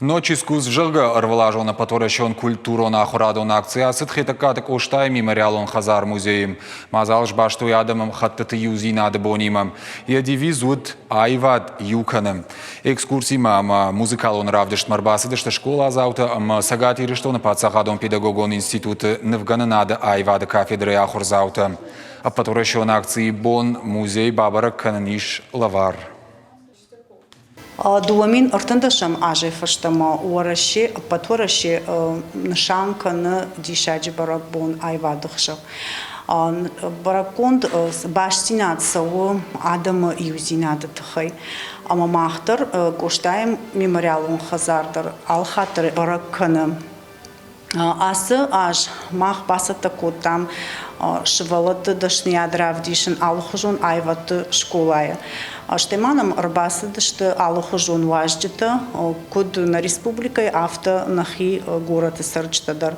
Ночь искусств, зӕгъгӕ, ӕрвылазон ӕппӕтуӕрӕсеон культурон-ахуырадон акци ацыд Хетӕгкаты Къостайы мемориалон хӕдзар-музейы. Мадзал сбастой адӕмы хӕттыты иудзинады бонимӕ. Йӕ девиз уыд «Аивад иу кӕны». Экскурсимӕ ӕмӕ музыкалон равдыстмӕ ӕрбацыдысты скъоладзаутӕ ӕмӕ Цӕгат Ирыстоны паддзахадон педагогон институты нывгӕнынады аивады кафедрӕйы ахуырдзаутӕ. Ӕппӕтуӕрӕсеон акцийы бон музей бабӕрӕг кӕнын ис лӕвар. 2013 азӕй фӕстӕмӕ Уӕрӕсе, ӕппӕт Уӕрӕсе нысан кӕны диссаджы бӕрӕгбон аивады хсӕв. Бӕрӕггонд бастдзинад цӕуы адӕмы иудзинады тыххӕй. Ӕмӕ мах дӕр Къостайы мемориалон хӕдзар дӕр алыхатт дӕр бӕрӕг кӕны. Ацы аз мах бацӕттӕ кодтам сывӕллӕтты дӕсныйад равдисын алыхуызон аивӕдты скъолайы. Стӕй ма нӕм ӕрбацыдысты алыхуызон уазджытӕ, куыд нӕ республикӕйы, афтӕ нӕхи горӕты цӕрджытӕ дӕр.